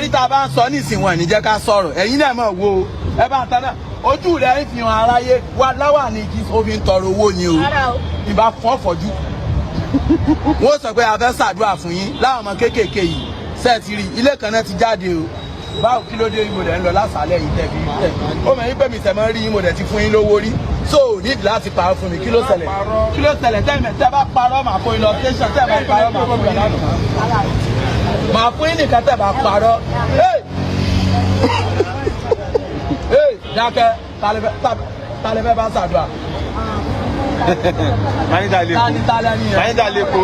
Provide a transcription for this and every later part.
Torí tá a bá ń sọ nísìnyí, wọn ní jẹ́ ká sọ̀rọ̀. Ẹ̀yin náà mọ̀ wo, ẹ bá ń tán náà, ojú rẹ̀ ń fi hàn aráyé wa láwà ní kí ó fi ń tọrọ owó ni o. Ìbá fọ́n fọ́jú, wọ́n sọ pé a fẹ́ ṣàdúrà fún yín láwọn ọmọ kéékèèké yìí. Sẹ́ẹ̀tì rí ilé kan náà ti jáde o. Báwo, kí ló dé? Mo dẹ̀ ń lọ lásàálẹ̀ yìí, tẹ̀ fi tẹ̀ ó mọ̀ yín pé mi sẹ̀ mọ́ rí yín, mo dẹ̀ ti fún yín lówó rí, so ò ní láti parọ́ fún mi. Kí ló ṣẹlẹ̀? Kí ló ṣẹlẹ̀? Tẹ́ bá parọ́, màá kó yín lọ station. Tẹ́ bá parọ́, màá fún yín lánàá, màá fún yín nìkan tẹ́ bá parọ́. Hey! Hey, dákẹ́. Talẹ fẹ́ bá ṣàdúrà? Máníjà lè Tani talẹ ni yẹn? Máníjà lè po.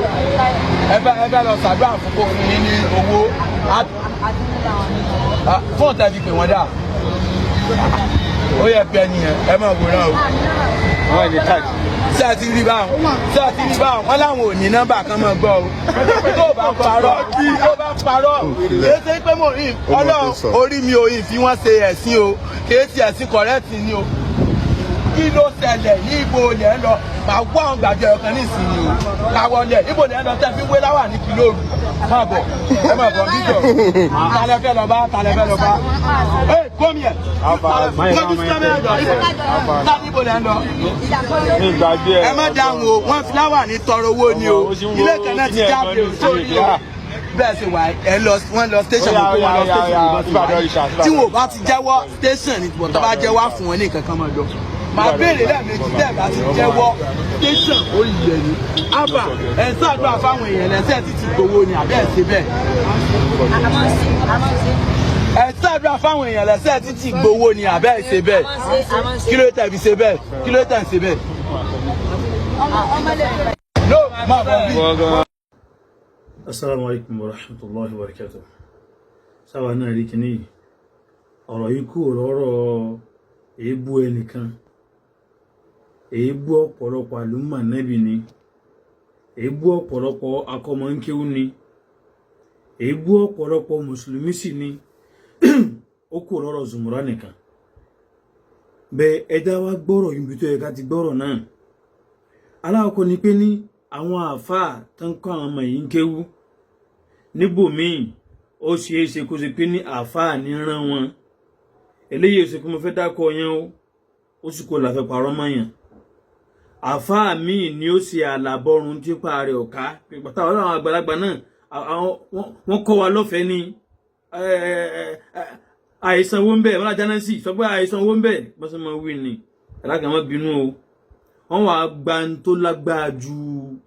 Ẹ fẹ́ lọ ṣàdúrà fún kó fún yín ní owó. Fóònù tẹ́ fi pè wọ́n dà? Ó yẹ pé ẹni yẹn, ẹ máa wòran o. Wọ́n ní charge. Ṣé ẹ ti rí báwọn? Ṣé ẹ ti rí báwọn? Wọ́n láwọn ò ní nọ́mbà kan, máa gbọ́ o. Tó bá parọ́, tó bá parọ́, kìí ṣe pé mo rí Ọlọ́run orí mi ò fi wọ́n ṣe ẹ̀sìn o. Kìí ṣe ẹ̀sìn, correct ni o. Kí ló ṣẹlẹ̀? Ní ibo lẹ̀ ń lọ? Màá wá àwọn gbàjọ ọ̀kan ní ìsinyìí o. Káwọlẹ̀, ibo lẹ̀ ń lọ tẹ́ fi wé láwà ní kìlóòrù? Máa bọ̀, ẹ máa bọ̀ bíjọ. Talẹ fẹ́ lọ bá? Talẹ fẹ́ lọ bá? Ẹ come here. Kọjú sí kámẹ́rà jọ. Ibo, ibo lẹ̀ ń lọ? Ní ìgbàgbé ẹ. Ẹ má dáhùn o. Wọ́n fi láwà ní tọrọ owó ni o. Ilé kan náà ti jáde o, sórí o. Bẹ́ẹ̀ ṣe wà, ẹ lọ, wọ́n lọ station, kó wọn lọ station. Tí wọn ò bá ti jẹ́wọ́, station ni. Tó bá jẹ́wọ́, fún wọn ní nǹkan kan, máa lọ. Màá béèrè lẹ́ẹ̀mejì. Tẹ́ ẹ̀ bá ti jẹ́wọ́, station. Ó yẹ ni ábà ẹ̀ ń ṣàdúrà fáwọn èèyàn lẹ́sẹ̀ títí gbowó ni, àbẹ́ ẹ̀ ṣe bẹ́ẹ̀? Ẹ̀ ń ṣàdúrà fáwọn èèyàn lẹ́sẹ̀ títí gbowó ni, àbẹ́ ẹ̀ ṣe bẹ́ẹ̀? Kí ló tẹ̀ fi ṣe bẹ́ẹ̀? Kí ló tẹ̀ ń ṣe bẹ́ẹ̀? No, máa bọ̀ bí. Assalamu alaikum wa rahmatullahi wa barakatuh. Sáwa náà rí kíní yìí, ọ̀rọ̀ yìí kú lọ́rọ̀ èébú ẹnìkan, èébú ọ̀pọ̀lọpọ̀ àlùmọ̀ nẹ́bì ni, èébú ọ̀pọ̀lọpọ̀ akọ́mọ̀nkéwú ni, èébú ọ̀pọ̀lọpọ̀ mùsùlùmí sì ni. Ó kú lọ́rọ̀ Zùmùrà nìkan bẹ́ẹ̀. Ẹja wa gbọ́rọ̀ yìí bí tó yẹ ká ti gbọ́rọ̀ náà. Alákọ̀ọ́ ni pé ní àwọn àáfàá tó ń kọ́ àwọn ọmọ yìí ń kéwú níbòmíì, ó ṣeé ṣe kó ṣe pé ní àáfàá ní rán wọn. Eléyìí ò ṣe pé mo fẹ́ dákọ̀ yẹn o, ó sì kó làfẹ́ parọ́ mọ́ yẹn. Àáfàá míì ni ó ṣe àlàbọ̀run típa rẹ̀ ọ̀ká pàtàkì. Àwọn àgbàlagbà náà, wọ́n kọ́ wa lọ́fẹ̀ẹ́ ni, àìsàn owó ń bẹ̀ wọ́n lájà náà sì sọ pé àìsàn owó ń bẹ̀ bọ́sẹ̀ máa wí ni. Alága má bínú o. Wọ́n wàá gba ń tó lágbára ju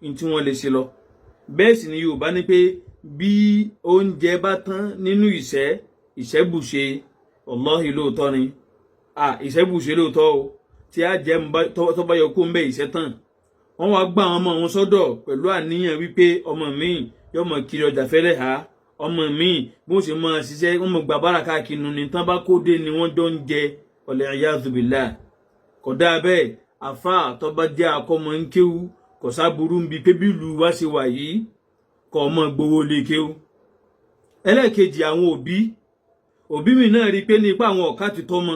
ní tí wọ́n lè ṣe lọ. Bẹ́ẹ̀ sì ni Yorùbá ní pé bí oúnjẹ bá tán nínú ìṣẹ́, ìṣẹ́bùṣe. Wallahi, lóòótọ́ ni, ìṣẹ́bùṣe lóòótọ́ o. Tí a jẹ́ tó bá yọ kó ń bẹ, ìṣẹ́ tán. Wọ́n wá gbá àwọn ọmọ wọn sọ́dọ̀ pẹ̀lú àníyàn wípé ọmọ mi yóò mọ̀ kiri ọjà fẹ́lẹ́ ha, ọmọ mi bí wọ́n ṣe máa ṣiṣẹ́, wọ́n mọ̀ gbà bára káàkiri ni tán bá kó dé ni wọ́n jọ ń jẹ. Wal iyadhu billah, kò dáa bẹ́ẹ̀. Àfa tó bá jẹ́ akọ́mọ ń kéwú, kò sáburú ń bi pé bí ìlú wa ṣe wà yìí, kọ́ ọmọ gbowó lé kéwú. Ẹlẹ́ẹ̀kejì, àwọn òbí, òbí mi náà rí i pé ní ipá àwọn ọ̀ká ti tọ́mọ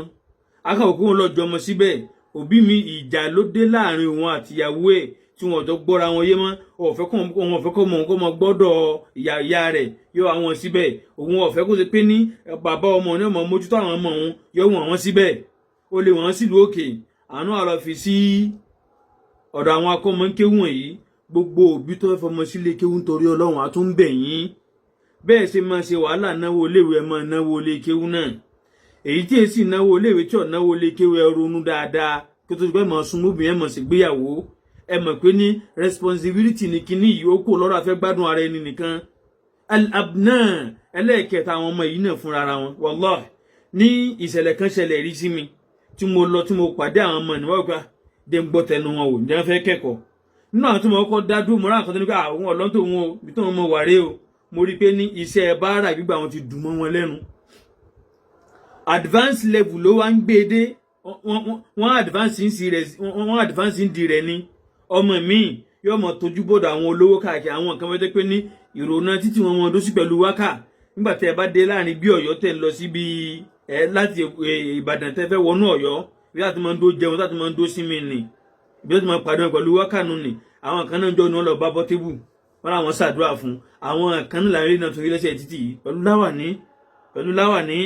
akọ̀wé kó wọn lọ jọmọ síbẹ̀. Òbí mi, ìjà ló dé láàrin òun àtìyàwó ẹ̀ tí wọn jọ gbọ́ra wọn yé mọ́. Ọ̀fẹ́ kọ́ wọn, ọ̀fẹ́ kọ́ mọ̀ kó mọ gbọ́dọ̀ ìyá ìyá rẹ̀ yóò àwọn síbẹ̀. Òun ọ̀fẹ́ kó ṣe pé ní bàbá ọmọ ní ọmọ mójútó àwọn ọmọ òun, yóò wọ̀n wọ́n síbẹ̀. Ó lè wọ́n sílùú òkè àánú àlọ́ fi sí ọ̀dọ̀ àwọn akọ́mọ ń kéwù wọ̀nyí. Gbogbo òbí tó fẹ́ fọmọ sílé kéwù, nítorí Ọlọ́run, àtúnbẹ̀ yín. Bẹ́ẹ̀ ṣe máa ṣe wàhálà náwó iléèwé, ẹ máa náwó ilé kéwù náà. Èyí tí èsì náwó iléèwé tí ò náwó ilé kéwù, ẹ ronú dáadáa kí tó ti pẹ́ máa sun mọ́bìnrin, ẹ mọ̀ sí gbéyàwó. Ẹ mọ̀ pé ní responsibility ní kinní yìí, ó kò lọ́rọ̀ afẹ́ gbádùn ara ẹni nìkan. Al-abna, ẹlẹ́ẹ̀kẹta, àwọn ọmọ yìí náà fúnra ara wọn. Wallahi, ní ìṣẹ̀lẹ̀ kan ṣẹlẹ̀ rí sí mi tí mo lọ, tí mo pàdé àwọn ọmọ níwájú pé dé ń gbọ́ tẹnu wọn wò ní wọ́n fẹ́ kẹ́kọ̀ọ́. Nínú àwọn tí mo kọ́ dá dúró, mo rà kan tó ní pé àwọn ọ̀lọ́ tó wọn o, ibi tó wọn mọ wàré o. Mo rí i pé ní iṣẹ́ báárà gbígbà wọn ti dùn mọ́ wọn lẹ́nu. Advance level ló wá ń gbé dé. Wọ́n advance ń si rẹ̀, wọ́n advance ń di rẹ̀ ni. Ọmọ mi yóò mọ tójú bọ́dọ̀ àwọn olówó káàkiri, àwọn nǹkan wọ́n pé ní ìrònà títí wọn wọn dó sí pẹ̀lú wákà. Nígbà tẹ́ ẹ bá dé láàrin bí Ọ̀yọ́ tẹ́ ń lọ síbi ẹ láti Ìbàdàn, tẹ́ fẹ́ wọnú Ọ̀yọ́, bí láti máa ń dó jẹun, láti máa ń dó sí mi nì, bí wọ́n ti máa pàdé wọn pẹ̀lú wákà nù nì. Àwọn kan náà jọ ní wọn lọ bá bọ́tébù wọn làwọn ṣàdúrà fún àwọn kan náà láàrin náà tó rí lẹ́sẹ̀ títì yìí pẹ̀lú láwàní. Pẹ̀lú láwàní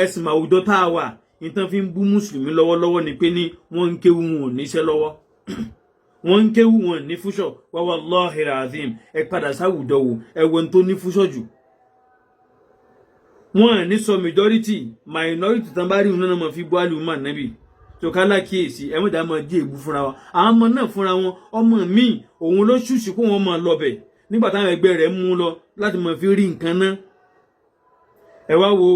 ẹ̀sìn àwùjọ tá a wà, ìtàn fi ń bú mùsùlùmí lọ́wọ́lọ́wọ́ ni pé ní wọ́n ń kéwú, wọn ò níṣẹ́ lọ́wọ́. Wọ́n ń kéwú, wọn ní future. Wa wallahi azim, ẹ padà sáwùjọ wò, ẹ wo tó ní future jù. Wọ́n ní sọ majority, minority tán bá rí òun náà mọ̀ fi bọ́ àlùmọ̀ nábì tó ká lákìyèsí. Ẹ mọ̀dá máa dí ègbú fúnra wa. Àwọn ọmọ náà fúnra wọn, ọmọ míì òun ló ṣùṣì kó wọn máa lọbẹ̀ nígbà táwọn ẹgbẹ́ rẹ̀ mú lọ láti máa fi rí nǹkan náà. Ẹ wá wo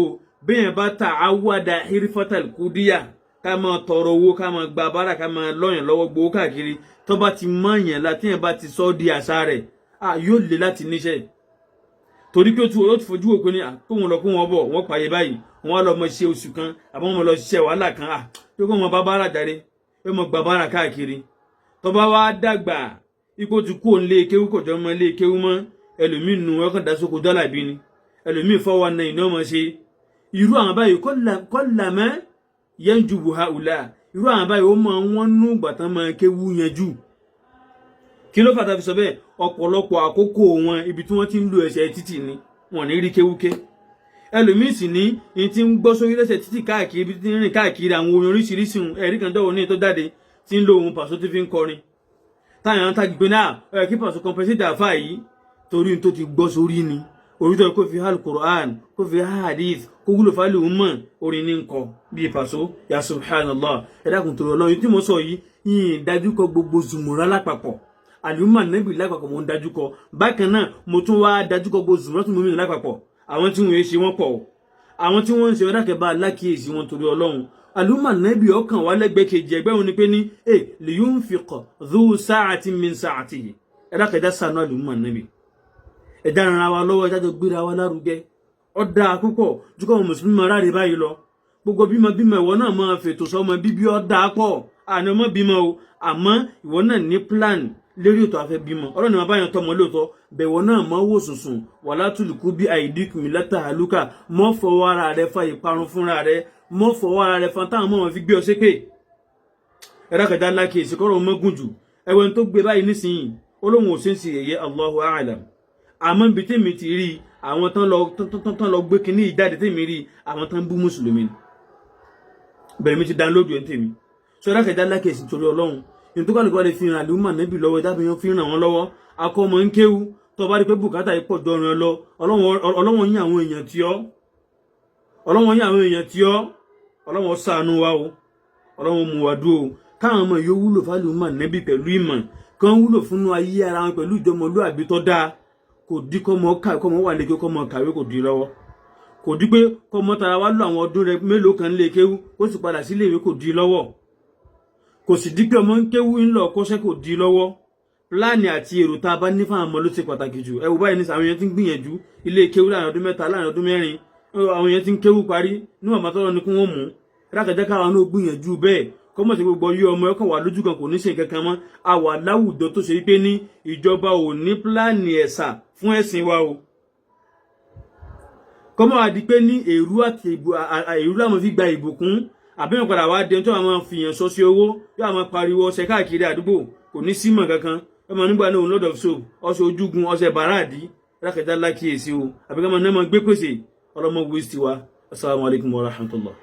béèyàn bá ta awádà hirifatal kúdíyà, ká máa tọrọ owó, ká máa gba bára, ká máa lọ́yàn lọ́wọ́ gbowó káàkiri, tó bá ti mọ̀yàn láti yẹn bá ti sọ ọ́ di àṣà rẹ̀, yóò le láti níṣẹ́, torí pé ó ti fojú wò pé ní kóun lọ kó wọn bọ̀, wọ́n pààyè báyìí, wọ́n á lọ mọ ṣe oṣù kan àbọ̀ wọn lọ ṣiṣẹ́ wàhálà kan, pé kó wọn bá bára jáde, pé mo gba bára káàkiri. Tó bá wá dàgbà, ipò ti kú òun lé kéwú, kò jọ mọ lé kéwú mọ́. Ẹlòmíì nu ọkàn dá sóko dọ́là bí ni, ẹlòmíì 419 ní ọmọ ṣe. Irú àwọn báyìí kọ́làmẹ́ yẹn ju buha ùlà. Irú àwọn báyìí, ó máa wọ́n nú gbàtàn máa kéwú yẹn jù. Kí ló fàtà fi sọ bẹ́ẹ̀? Ọ̀pọ̀lọpọ̀ àkókò wọn, ibi tí wọ́n ti ń lo ẹsẹ̀ títì ni wọ́n ní rí kéwúké. Ẹlòmíì sì ní ní ti ń gbọ́ sórí lẹ́sẹ̀ títì káàkiri, ibi tí ń rìn káàkiri, àwọn orin oríṣiríṣi. Ẹ̀rí kan dọ́wọ́ ní tó jáde tí ń lo ohun Pàṣọ tí fi ń kọrin, táyà ń tàgé pé náà ẹ kí Pàṣọ compensate àfà yìí, torí tó ti gbọ́ sórí ni orí tó yẹ kó fi hal Quran, kó fi hadith, kó wúlò fálẹ̀ òun mọ̀ orin ní nkọ bíi Pàṣọ. Ya subhanallah, ẹ dákun torí Ọlọ́run, tí mo sọ yìí yìí dájú kọ gbogbo zùmùrà lápapọ̀, àlùmọ̀ nẹ́bì lápapọ̀ mo ń dájú kọ. Bákan náà, mo tún wá dájú kọ gbogbo zùmùrà tó mú mi lápapọ̀. Àwọn tí wọ́n ṣe wọ́n pọ̀, àwọn tí wọ́n ń ṣe ọ̀dà kẹba alákìyèsí wọn torí Ọlọ́run. Àlùmọ̀ nẹ́bì ọkàn wá lẹ́gbẹ̀ẹ́ kejì ẹgbẹ́ wọn ni pé ní ẹ liyunfiq dhu sa'atin min sa'atihi. Ẹ̀dá kẹjá sànú àlùmọ̀ nẹ́bì, ẹ̀dá ara wa lọ́wọ́, ẹ̀dá jọ gbéra wa lárugẹ. Ó dáa púpọ̀ ju kọ́ mùsùlùmí máa ráre báyìí lọ. Gbogbo bímọ bímọ, ìwọ náà máa fètò sọmọ bíbí. Ó dáa pọ̀ àní ọmọ bímọ o, àmọ́ ìwọ náà ní plan lérí ètò afẹ́ bímọ. Ọlọ́run ni wọn bá yàn tọmọ lóòótọ́, bẹ̀wọ̀ náà mọ́ wò sùnsùn wala tulqu bi aydikum ila tahaluka. Mọ́ fọwọ́ ara rẹ fa ìparun fúnra rẹ, mọ́ fọwọ́ ara rẹ fa táwọn ọmọ wọn fi gbé ọ ṣépè. Ẹ̀rọ lákèsí kọ́rọ̀ mọ́gùn jù. Ẹ̀wọ̀n tó gbé báyìí nísìnyí, ó lóun ò ṣe ń ṣe yẹ̀yẹ́, Allahu a'lam. Àmọ́ ibi tèmi ti rí àwọn tán lọ gbé kinní ìjáde, tèmi rí àwọn tán bú mùsùlùmí ni bẹ̀rẹ̀ mi ti download ẹ̀ ń tèmi sọ. Ẹ̀rọ kẹta lákèsí torí Ọlọ́run ní tó kálukú lè fi hàn àlùmọ̀ níbi lọ́wọ́, ìdábì yẹn fi ràn wọ́n lọ́wọ́. Akọ́mọ ń kéwu, tó bá rí pé bùkátà yìí pọ̀ jọrin lọ, Ọlọ́wọ́n yín àwọn èèyàn tí ọ́, Ọlọ́wọ́n yín àwọn èèyàn tí ọ́. Ọlọ́wọ́n ṣàánú wa o, Ọlọ́wọ́n mú wa dúró, káwọn ọmọ yóò wúlò fálùmọ̀ nẹ́bí pẹ̀lú ìmọ̀ kan, wúlò fún ayé ara wọn pẹ̀lú ìjọmọlúàbí tó dáa. Kò dí kọ́mọ kọ́mọ wà lékè, kọ́mọ kàwé, kò dí lọ́wọ́. Kò dí pé kọ́mọ tara wá lọ àwọn ọdún rẹ mélòó kan lé kéwú, ó sì padà sílé ìwé, kò dí lọ́wọ́. Kò sì dí pé ọmọ ń kéwú ń lọ kọ́ṣẹ́, kò dí lọ́wọ́. Plan àti èrò tá a bá ní fáwọn ọmọ ló ṣe pàtàkì jù. Ẹ wò báyìí ní àwọn èèyàn ti ń gbìyànjú ilé kéwú láàrin ọdún 3, láàrin ọdún 4, àwọn èèyàn ti ń kéwú parí níwọ̀n bá tọ́lọ́ ni kí wọ́n mú rákàjá káwọn náà gbìyànjú bẹ́ẹ̀. Kọ́mọ̀ sí gbogbo yí ọmọ ẹ̀kọ́ wà lójú kan, kò ní ṣe nǹkan kan mọ́. A wà láwùjọ tó ṣe wípé ní ìjọba ò ní plan ẹ̀sà fún ẹ̀sìn wa o. Kọ́mọ̀ àdí pé ní èrú àti èrú làwọn fi gba ìbùkún, àbí wọn padà wá dé tó àwọn fìyàn sọ sí owó, yóò àwọn pariwo ọṣẹ káàkiri àdúgbò, kò ní símọ̀ kankan. Ọmọ nígbà náà òun lọ́dọ̀ soap, ọṣẹ ojúgun, ọṣẹ bàràdì rákẹ́tà lákìyèsí o, àbí ká máa ná máa gbé pèsè ọlọ́mọ wíṣítì wa. Assalamu alaikum wa rahmatullah.